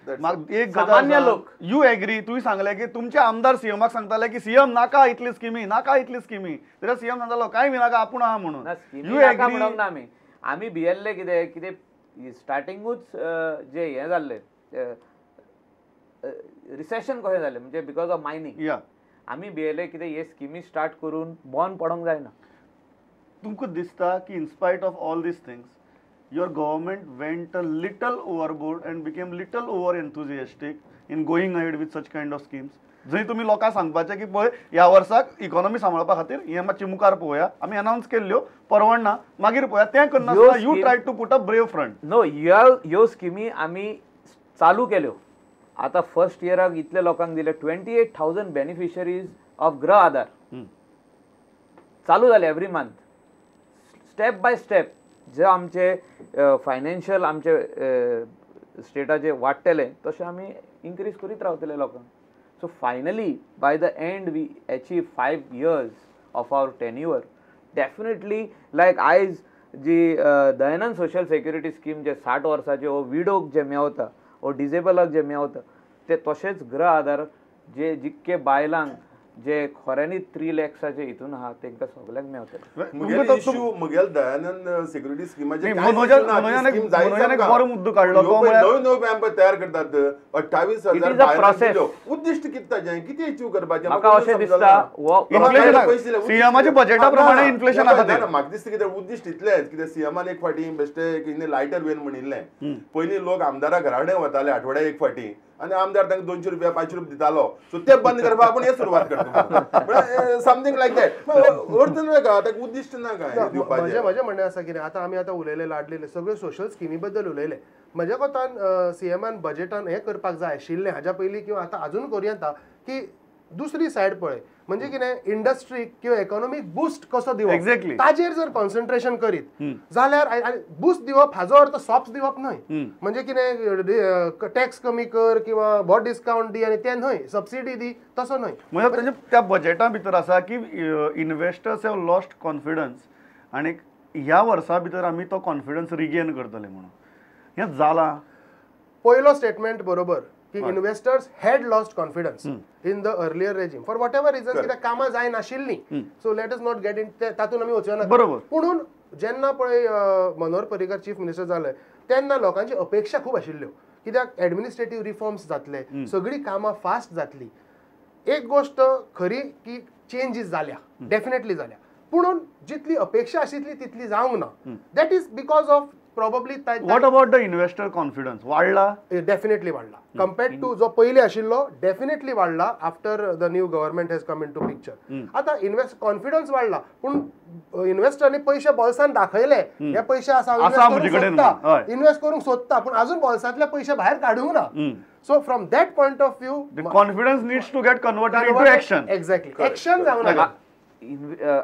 एक सामान्य लोक you agree, तुवें सांगलें की तुमचे आमदार सीएमाक सांगताले की सीएम नाका इतली स्किमी, नाका इतली स्किमी, जाल्यार सीएम सांगतालो कांय बी नाका आपूण आहा म्हणून. You agree म्हणूंक ना. आमी आमी भियेल्ले कितें कितें स्टार्टिंगूच जे हें जाल्लें रिसेशन कशें जालें म्हणजे because of mining, आमी भियेले कितें हे स्किमी स्टार्ट करून बंद पडोंक जायना. तुमकां दिसता की in spite of all these things your government went a little overboard and became little over enthusiastic in going ahead with such kind of schemes? जंय तुमी लोकांक सांगपाचें की पळय ह्या वर्साक इकॉनॉमी सांबाळपा खातीर हें मातशें मुखार पळोवया, आमी अनावन्स केल्ल्यो परवडना मागीर पळोवया, तें करनासतना you try to put a brave front. No, ह्यो स्किमी आमी चालू केल्यो. आतां फर्स्ट इयराक इतले लोकांक दिले 28,000 बेनिफिशरीज ऑफ गृह आधार चालू जाले every month, step by step. जे आमचे फायनान्शियल आमचे स्टेटाचे वाडटले तशें आमी इन्क्रीज करीत रावतले लोकांक. So finally by the end we achieve 5 years of our tenure. Definitely like आयज जी दयानंद सोशल सेक्युरिटी स्कीम जे 60 वर्साचे वो विडोक जे मेवता वो डिजेबलाक जे मेवता ते तशेंच गृह आधार जे जितके बायलांक जे खऱ्यांनी 3 लॅक्साचे हितून आहा तेंकां सगल्यांक मेवतले. इश्यू म्हगेल दयानंद सेक्युरिटी स्किमाचे बरो मुद्दो काडलो, नव्यो नव्यो बँक तयार करतात 28,000 उद्दिश्ट कितें ताजें, कितें अचीव करपाचें? म्हाका अशें दिसता सीएमाच्या बजेटा प्रमाणे इन्फ्लेशन आसा. म्हाका दिसता कितें उद्दिश्ट इतलेंच कितें सीएमान एक फावटी बेश्टे कितें लायटर वेन म्हणिल्लें, पयलीं लोक आमदारा घरा कडेन वताले आठवड्याक एक फावटी आनी आमदार तांकां 200 रुपया 500 रुपया दितालो, सो ते बंद करपाक आपूण हे सुरवात करता, समथींग लायक that. अर्थ ना काय ताका उद्दिश्ट ना काय दिवपाचें. म्हजें म्हणणें आसा कितें आतां आमी आतां उलयले लाडलेले सगळ्यो सोशल स्किमी बद्दल उलयले, म्हज्या कोतान सीएमान बजेटान हें करपाक जाय आशिल्लें हाज्या पयलीं किंवा आतां आजून करूं येता की दुसरी सायड पळय म्हणजे कितें इंडस्ट्रीक किंवा इकॉनॉमीक बूस्ट कसो दिवप एक्झॅक्टली ताजेर जर कॉन्सन्ट्रेशन करीत जाल्यार बूस्ट दिवप हाजो अर्थ सॉप्स दिवप न्हय, म्हणजे कितें टॅक्स कमी कर किंवा हो डिस्कावंट दी आनी तें न्हय, सबसिडी दी तसो न्हय. म्हणजे तांच्या त्या बजेटा भितर आसा की इन्वेस्टर्स have lost confidence आनी ह्या वर्सा भितर आमी तो कॉन्फिडन्स रिगेन करतले म्हणून हें जालां. पयलो स्टेटमेंट बरोबर की investors had lost confidence in the earlier regime for whatever reason, कित्याक कामां जायनाशिल्लीं, so let us not get in तातूंत आमी वचूं नाका. बरोबर. पुणून जेन्ना पळय मनोहर पर्रीकर चीफ मिनिस्टर जाले तेन्ना लोकांची अपेक्षा खूब आशिल्ल्यो कित्याक एडमिनिस्ट्रेटीव रिफॉर्म्स जातले, सगळीं कामां फास्ट जातली. एक गोश्ट खरी की चेंजीस जाल्या, डेफिनेटली जाल्या, पुणून जितली अपेक्षा आशिल्ली तितली जावंक ना. That is because of probably. What about the investor confidence वाडला? डेफिनेटली वाडला कंपेर्ड टू जो पयलीं आशिल्लो, डेफिनेटली वाडला after the new government has come into picture. आतां इन्वेस्ट कॉन्फिडन्स वाडला पूण इन्वेस्टरांनी पयशे बोल्सान दाखयले, हे पयशे आसा इन्वेस्ट करूंक सोदता पूण अजून बोल्सांतले पयशे भायर काडूंक ना. So from that point of view confidence needs to get converted into action. Exactly, action जावंक ना.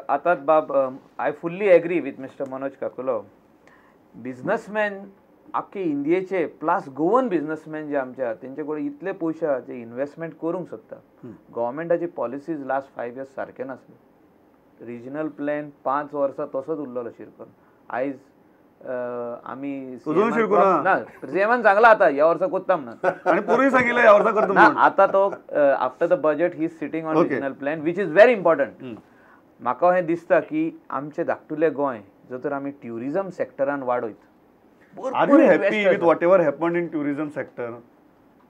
आतां बाब I fully agree with mister Manoj Kakulo. Businessman आख्खे इंडियेचे प्लस गोवन बिजनसमॅन जे आमचे आहा तेंचे कडेन इतले पयशे आहा जे इन्वेस्टमेंट करूंक सोदता. गव्हर्मेंटाची पॉलिसीज लास्ट 5 इयर्स सारके नासले. रिजनल प्लॅन 5 वर्सां तसोच उरलेलो शिरकून. आयज आमी ना सीएमान सांगला आतां ह्या वर्सा कोत्ता म्हणून, आनी पूर्वी सांगिल्लें ह्या वर्सा करता ना. आतां तो after the budget he is sitting on regional plan which is very important. म्हाका हें दिसता की आमचें धाकटुलें गोंय जर तर आमी tourism सेक्टरान वाडयत. Are you happy with whatever happened in tourism sector?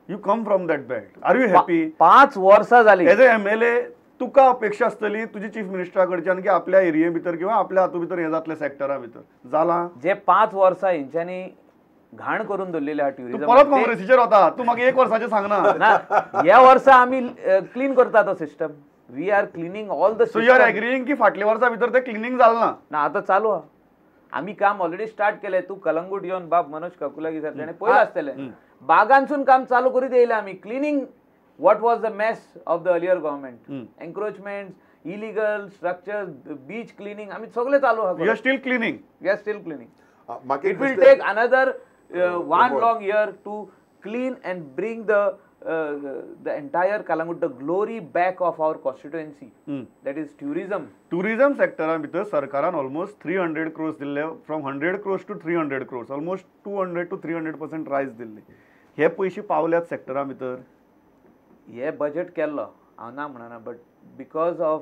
You come from that belt. Are you happy? 5 वर्सां जाली एज ए एमएलए तुका अपेक्षा आसतली तुजी चीफ मिनिस्टरा कडच्यान की आपल्या एरिये भितर किंवा आपल्या हातूं भितर हें जातलें सेक्टरा भितर जालां. जे 5 वर्सां हेंच्यांनी घाण करून दवरलेली आहा ट्युरिजम. परत काँग्रेसीचेर वता तूं, म्हाका एक वर्साचें सांगना. ना, ह्या वर्सा आमी क्लीन करता तो system. We are cleaning all the. So you are agreeing की फाटल्या वर्सा भितर तें क्लिनींग जालें ना? ना, आतां चालू आहा. आमी काम ऑलरेडी स्टार्ट केलें. तूं कलंगूट येवन बाब मनोज काकुला कितें ताणें पळयलां आसतलें. बागांसून काम चालू करीत येयलें आमी. Cleaning what was the mess of the earlier government, encroachments, illegal structures, beach cleaning आमी सगळें चालू आहा. We are still cleaning. We are still cleaning. It will take another 1 long year to clean and bring the entire Calangute, the glory back of our constituency, that is tourism. Tourism sector भितर सरकारान almost 300 crores दिल्ले, from 100 crores to 300 crores, almost 200 to 300% rise दिल्ली. हे पयशे पावल्यात सेक्टरा भितर. हे budget केल्लो हांव ना म्हणना, but because of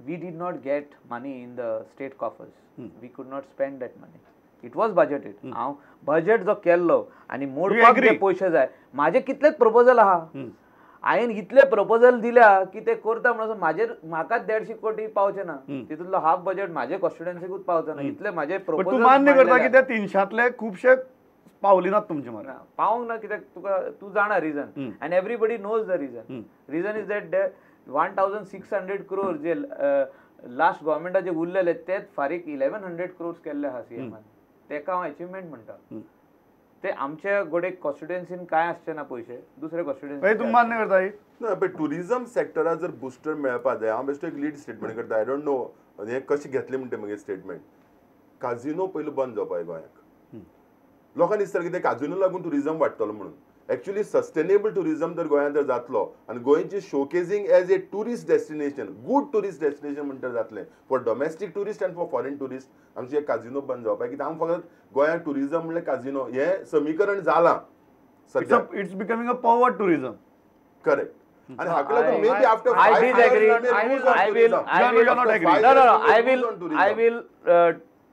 we did not get money in the state coffers, we could not spend that money. It was budgeted. हांव बजेट जो केल्लो आनी मोडपाक जे पयशे जाय, म्हाजे कितलेच प्रपोजल आहा, हांवें इतले प्रपोजल दिल्या की ते करता म्हणून म्हाजेर म्हाकाच 150 कोटी पावचे ना, तितूंतलो हाफ बजेट म्हाजे कॉन्स्टिट्युएन्सीकूच पावचो ना, इतले म्हाजे प्रपोजल. तूं मान्य करता की त्या 300तले खुबशे पावली नात तुमचे मरे? पावंक ना कित्याक तुका तूं जाणा reason, and everybody knows the reason. Reason is that 1600 crore J last गव्हर्मेंटाचे उरलेले तेच फारीक 1100 क्रोर्स केल्ले आहा सीएमान, तेका हांव एचिवमेंट म्हणटा. ते आमच्या गोडे कॉन्स्टिट्युएन्सीन काय आसचे ना पयशे, दुसरे कॉन्स्टिट्युएन्सी. तूं मान्य करता? ना, पण टुरिझम सेक्टरा जर बुस्टर मेळपा जाय, हांव बेश्टो एक लीड स्टेटमेंट करता, I don't know हें कशें घेतलें म्हणटा मागीर स्टेटमेंट. काजिनो पयलू बंद जावपा गोंयाक. लोकांक दिसता की ते काजिनो लागून टुरिझम वाडटलो म्हणून. एक्चुअली सस्टेनेबल टुरिझम जर गोंयांत जर जातलो आनी गोंयची showcasing as a tourist destination, good tourist destination म्हणटा जातलें for domestic tourist and for foreign tourist, आमचे हे काजिनो बंद जावपाक. कित्याक आमी फकत गोंयांत टुरिझम म्हणल्यार काजिनो हें समीकरण जालां सद्या. It's becoming a power tourism. Correct. आनी हाका लागून maybe after I disagree. I will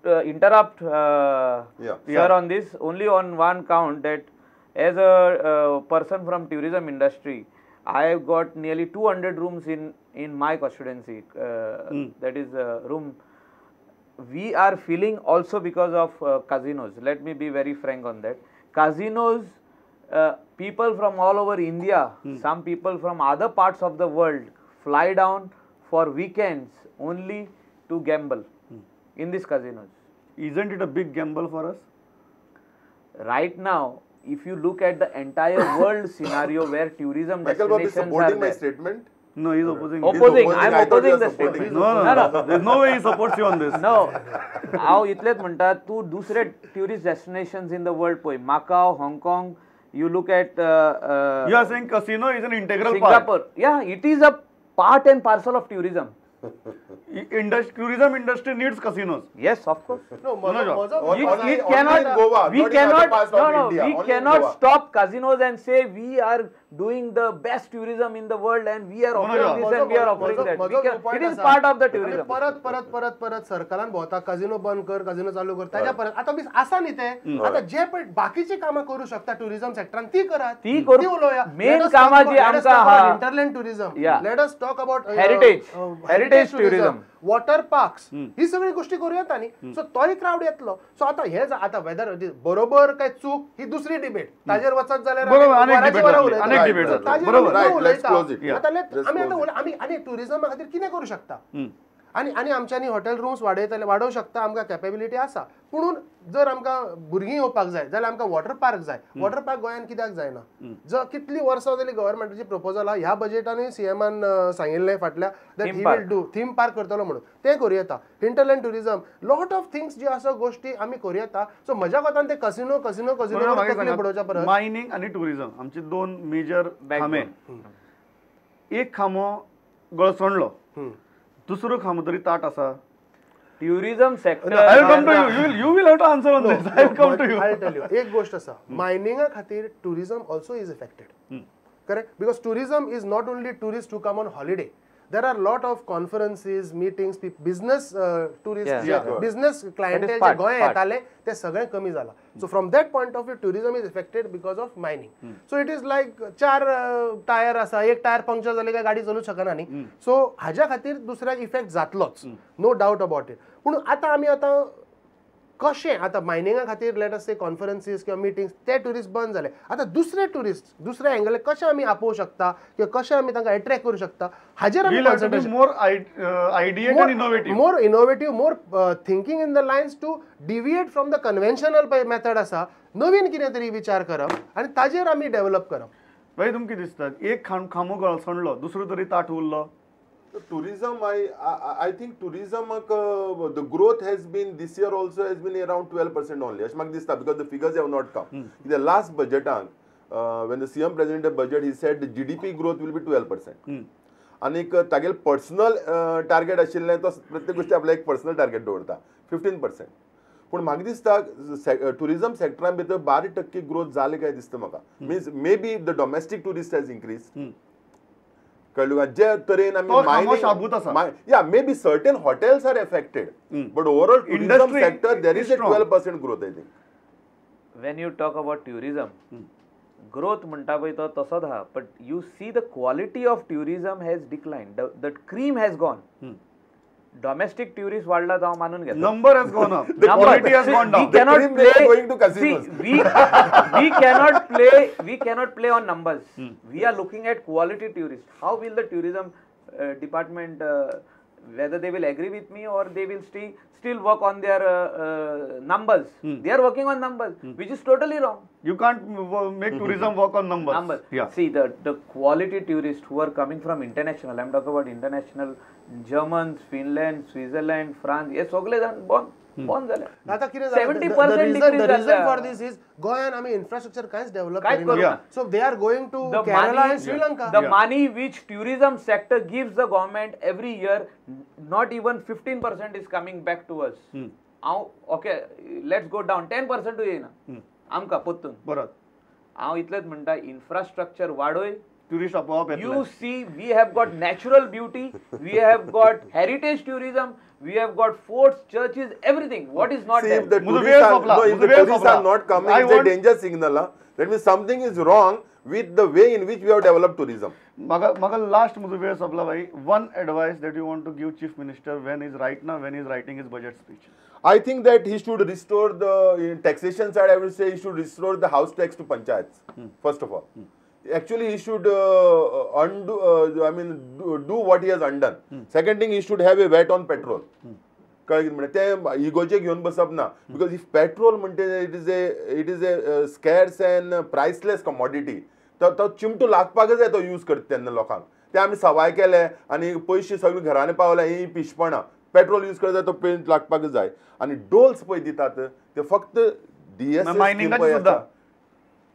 interrupt sir on this only on one count, that as a person from tourism industry, I have got nearly 200 rooms in my constituency, that is room. We are feeling also because of casinos. Let me be very frank on that. Casinos, people from all over India, some people from other parts of the world fly down for weekends only to gamble in these casinos. Isn't it a big gamble for us? Right now, if you look at the entire world scenario where tourism Michael Bob is destinations supporting are my there. Statement? No, he's opposing. Opposing. I am opposing the statement. No, no, no. There's no way he supports you on this. No. हांव इतलेंच म्हणटा, तूं दुसरे tourist destinations in the world पळय, Macau, Hong Kong, you look at You are saying casino is an integral part. Singapore. Yeah, it is a part and parcel of tourism. Tourism industry needs casinos. Yes, of course. No, it cannot. Goa, we cannot. No, no, we cannot stop casinos and say we are doing the best tourism in the world and we are offering this and we are offering that. It is part of the tourism. परत परत परत परत सरकारान भोवता, काजिनो बंद कर, काजिनो चालू कर, ताच्या परत आतां आसा न्ही ते आतां जे पळय बाकीची कामां करूं शकता टुरिझम सेक्टरान ती करात, ती उलोवया. मेन कामां जी आमकां आहा, hinterland tourism, let us talk about heritage, heritage tourism, water parks, ही सगळी गोष्टी करूं येता न्ही. सो तोय क्रावड येतलो. सो आतां हे आतां वेदर बरोबर काय चूक ही दुसरी डिबेट, ताजेर वचत जाल्यार आमी आतां आमी आनी टुरिझमा खातीर कितें करूं शकता आनी आनी आमच्यांनी हॉटेल रुम्स वाडयतले, वाडोवंक शकता, आमकां कॅपेबिलिटी आसा. पुणून जर आमकां भुरगीं येवपाक जाय जाल्यार आमकां वॉटर पार्क जाय. वॉटर पार्क गोंयांत कित्याक जायना? जर कितली वर्सां जाली गव्हर्मेंटाची प्रपोजल आहा, ह्या बजेटानूय सीएमान सांगिल्लें फाटल्या that he will do theme park करतलो म्हणून, तें करूं येता. Hinterland tourism, lot of things ज्यो आसा गोश्टी आमी करूं येता. सो म्हज्या कोतान ते कसिनो कसिनो कसिनो तकली पडोवच्या परस मायनींग आनी टुरिझम आमचे दोन मेजर खांबे. एक खांबो गळसणलो, दुसरो खांबो तरी ताट आसा. Tourism sector. I will come to you. You will have to answer on this. I will come to you. I will tell you. एक गोष्ट आसा, मायनिंगा खातीर tourism also is affected. Correct? Because tourism is not only tourist who come on holiday. There are lot of conferences, meetings, business tourist, business clientele जे गोंय येताले ते सगळे कमी जाला. So from that point of view tourism is affected because of mining. So it is like 4 tyre आसा, एक tyre puncture जाले काय गाडी चलूंक शकना न्ही. सो हाज्या खातीर दुसऱ्याक इफेक्ट जातलोच, नो डावट अबाउट it. पूण आतां आमी आतां कशें आतां मायनिंगा खातीर let us से कॉन्फरन्सीस किंवा मिटिंग्स ते ट्युरिस्ट बंद जाले, आतां दुसरे ट्युरिस्ट दुसऱ्या एंगल कशें आमी आपोवंक शकता किंवा कशें आमी तांकां एट्रॅक्ट करूं शकता हाजेर आमी concentration, more ideate, more innovative, more thinking in the lines to deviate from the conventional method आसा, नवीन कितें तरी विचार करप आनी ताजेर आमी डेव्हलप करप. बाई तुमकां दिसता एक खांबो गळसणलो, दुसरो तरी ताट उरलो? Tourism, I think tourism, the growth has been this year also has been around 12% only. अशें म्हाका दिसता because the figures have not come. In the last budgetank, when the CM presented budget, he said the GDP growth will be 12%. आनीक तागेले personal target आशिल्लें, तो प्रत्येक गोष्टी आपल्याक एक पर्सनल टार्गेट दवरता 15%. पूण म्हाका दिसता टुरिजम सेक्टरान भितर 12% ग्रोथ जाले काय दिसता म्हाका. Means maybe the domestic tourist has increase. कळ्ळें तुका? जे तरेन आमी yeah maybe certain hotels are affected but overall tourism sector there is a 12% growth. I think when you talk about tourism growth म्हणटा पळय तो तसोच आहा, but you see the quality of tourism has decline, the cream has gone. Domestic tourist वाढला तो हांव मानून घेता, number has gone up, the quality has gone down. We cannot play going to casinos. We cannot play on numbers. We are looking at quality tourist. How will the tourism department, whether they will agree with me or they will still work on their numbers. They are working on numbers, which is totally wrong. You can't make tourism work on numbers. Yeah. See, the quality tourists who are coming from international, I am talking about international, Germans, Finland, Switzerland, France, हे सगळे जाण बंद जाले. आता कितें 70% the reason for this is गोंयान आमी infrastructure कांयच डेव्हलप करिना. So they are going to Kerala and Sri Lanka. The money which tourism sector gives the government every year, not even 15% is coming back to us. हांव okay, let's go down 10% येयना आमकां परतून. बरोबर. हांव इतलेंच म्हणटा, infrastructure वाडय, tourist आपोआप येतले. You see, we have got natural beauty, we have got heritage tourism, we have got forts, churches, everything. What is not See, there? If the tourists are not coming, it's a danger signal. That means something is wrong with the way in which we have developed tourism. Maga last म्हजो वेळ सोंपला भाई. One advice that you want to give Chief Minister when is right now, when he is writing his budget speech. I think that he should restore the taxation side. I would say he should restore the house tax to panchayats. First of all. Actually, he should undo. I mean, do what he has undone. Second thing, he should have a VAT on petrol. कळ्ळें कितें म्हणटा तें इगोचें घेवन बसप ना, because if petrol म्हणटे it is a scarce and priceless commodity. तो चिमटो लागपाकच जाय तो यूज करता तेन्ना लोकांक. ते आमी सवाय केले आनी पयशे सगळे घरांनी पावले ही पिशपणां. पेट्रोल यूज करता तो पेंट लागपाकच जाय. आनी डोल्स पळय दितात ते फक्त डीएस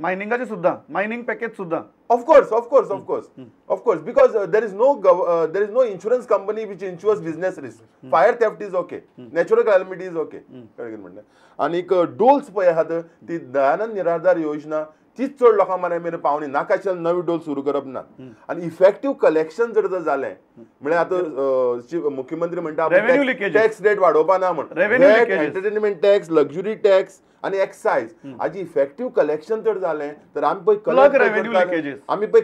मायनिंगाचे सुद्धा, मायनिंग पॅकेज सुद्धा. Of course, because there is no insurance company which insures business risk. Fire theft is okay, natural calamity is okay. कळ्ळें म्हणलें. आनीक डोल्स पळय आहात ती दयानंद निराधार योजना तीच चड लोकां मेरेन मेरेन पावनी नाका नवी डोल सुरू करप ना. आनी इफेक्टीव कलेक्शन जर जालें म्हळ्यार आतां मुख्यमंत्री म्हणटा टॅक्स रेट वाडोवपा ना म्हण, एंटरटेनमेंट टॅक्स, लक्झुरी टॅक्स आनी एक्सायज हाजी इफेक्टीव कलेक्शन जर जालें तर आमी पळय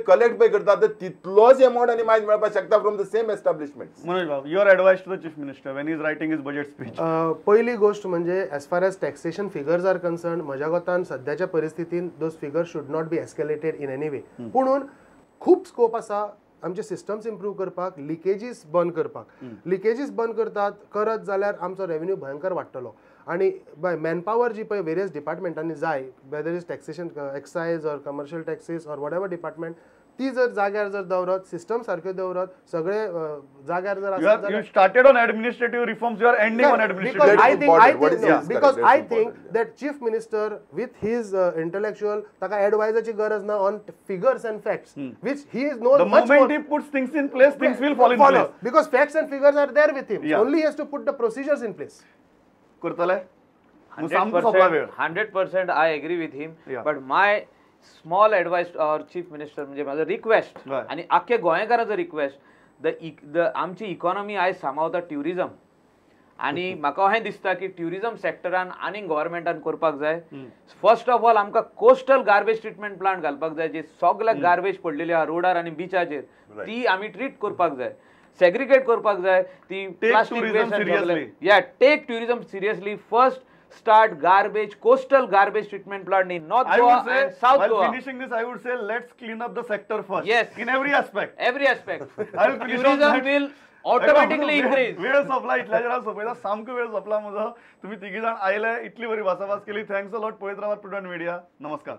कलेक्ट पळय करता तर तितलोच एमावंट आनी मायज मेळपाक शकता from the same establishment. Manoj Babu, your advice to the chief minister when he is writing his budget speech. पयली गोष्ट म्हणजे as far as taxation figures are concern, म्हज्या गोतान सद्याच्या परिस्थितीन those figures should not be escalated in any way. पुणून खूब scope आसा आमचे systems improve करपाक, लिकेजीस बंद करपाक. लिकेजीस बंद करतात करत जाल्यार आमचो रेवेन्यू भयंकर वाडटलो. आनी बाय मॅनपावर जी पळय वेरियस डिपार्टमेंटांनी जाय, whether is taxation, excise or commercial taxes or whatever department, ती जर जाग्यार जर दवरत, सिस्टम सारक्यो दवरत, सगळे जाग्यार जर आसत you started on administrative reforms, you are ending on administrative. Because I think that chief minister with his intellectual, ताका एडवायजाची गरज ना on figures and facts, which he is knows. The moment he puts things in place, things will fall in place. Because facts and figures are there with him. Only he has to put the procedures in place. करतले 100% I agree with him. But my small advice our chief minister म्हणजे माझं request आणि आख्खे गोंयकारांचो request, the आमची economy आयज सांबाळता tourism. आनी म्हाका अशें दिसता की ट्युरिजम सेक्टरान आनीक गव्हर्मेंटान करपाक जाय. फर्स्ट ऑफ ऑल आमकां कोस्टल गार्बेज ट्रिटमेंट प्लांट घालपाक जाय. जे सगळ्याक गार्बेज पडलेली आहा रोडार आनी बिचाचेर ती आमी ट्रीट करपाक जाय, सेग्रिगेट करपाक जाय ती प्लास्टीक वेस्ट. या take tourism seriously. First start garbage, coastal garbage treatment plant in North Goa and South Goa. While finishing this, I would say let's clean up the sector first. Yes. In every aspect. Every aspect. Tourism will automatically increase. वेळ सोंपला इतल्याचेर हांव सोंपयता. सामको वेळ सोंपला म्हजो. तुमी तिगी जाण आयले, इतली बरी भासाभास केली. Thanks a lot. पळयत रावात प्रुडंट मिडिया. नमस्कार.